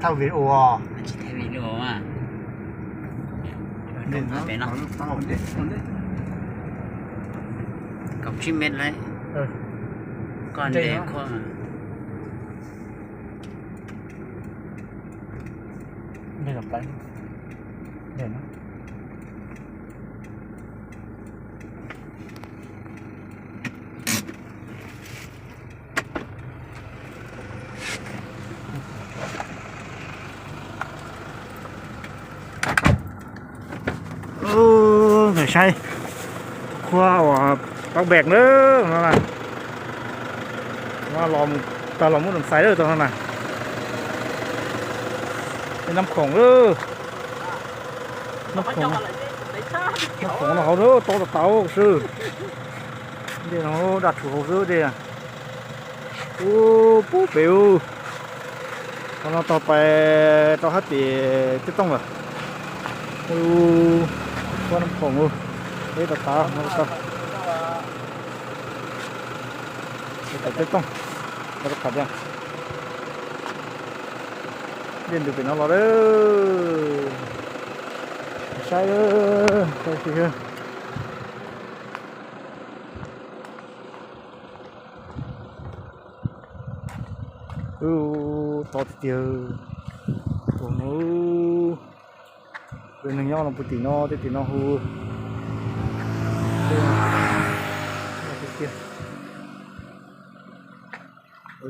Thaij video. Tsis thaij video. Kaum tsib mev lawm. Koj nte khuab. Ntawm saib, khuab uas pab npeem na, no na. Tag los muab Doom Xais lawm tau no na. Nab khoom lawm. Nab khoom, nab khoom no hauv na, tau tas tas xwb. Dej no daj rhuv hauv xwb dej. Ub, pub pem ub. Qhov no tau pais rau hab tim Teb Tooj lawm. Ub, nab khoom ub, peb tas tas no tau. Pais Teb Tooj, rau qhov tias dej ntws pem no los lawm. Saib, saib seb. Ub, tau tiag tiag. Tus no, tus neeg nyob no puag tim no, tej tim no hu.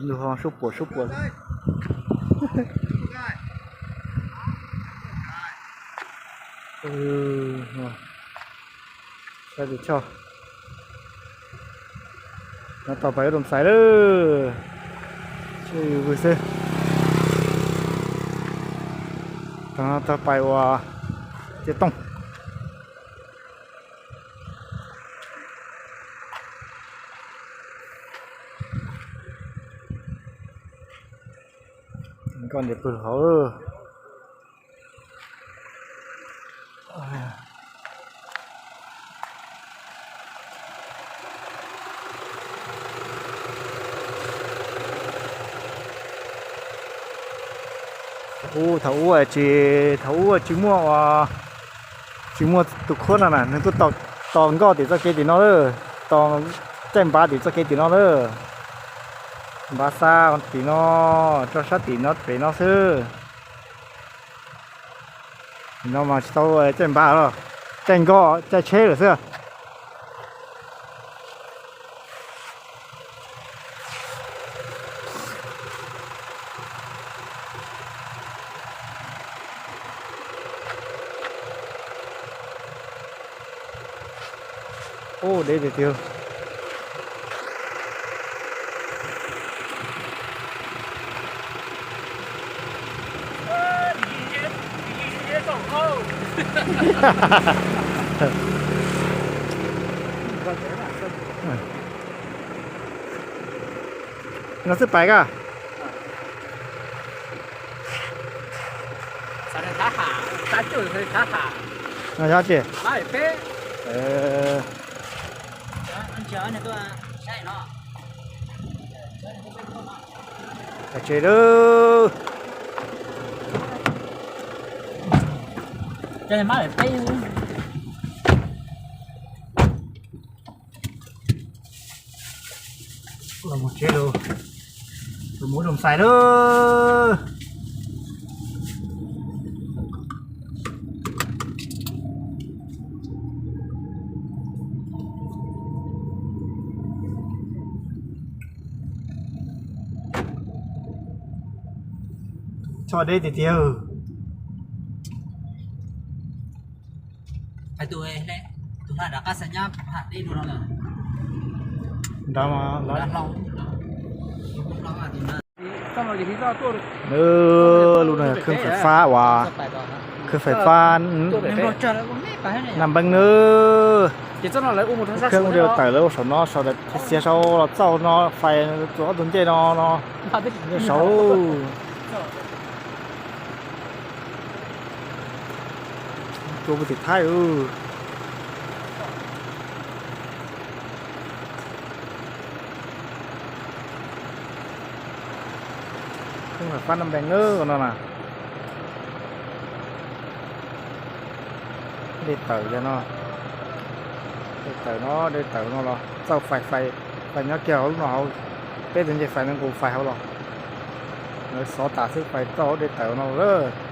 Nws ho suab puam suab puam. Saib tus choj. No tau pais ua Doom Xais lawm. Tshuav yus xwb. Tau, tau pais ua Teb Tooj. Koj ntiav pw hauv. Ub, thaum ub tsis, thaum ub tsis muaj, tsis muaj tus khuab no na, nws tuaj tos nkoj tim txoj kev tim no lawm, tos caij npav tim txoj kev tim no lawm. Npav xa tim no, rau sab tim no pem no xwb. No mas tsis tau caij npav los, caij nkoj caij tsheb lawm xwb. Ub, deb tiag tiag. No xwb pais koj. No yog tsis? Tses lawm. Los mus tsev lawm, los mus Doom Xais lawm. Choj deb tiag tiag. Nrad mas lub no khwb fais fab uas, khwb fais fab Nam Npeeb nawb. Khwb ua dej tawm lawv ua saum no, saum xiav saud los txauj no, fais txuas ob tug ncej no no, ncej saud. Tua puag tim Thaib. Khwb fais fab Nam Npeeb nawb no na. Dej tawm yog no, dej tawm no, dej tawm no los txawj fais, fais nyob kiag hauv lub no hauv, peb tus ncej fais no nqus fais hauv los, lawv xov tas xwb, fais txawj hauv dej tawm no lawm.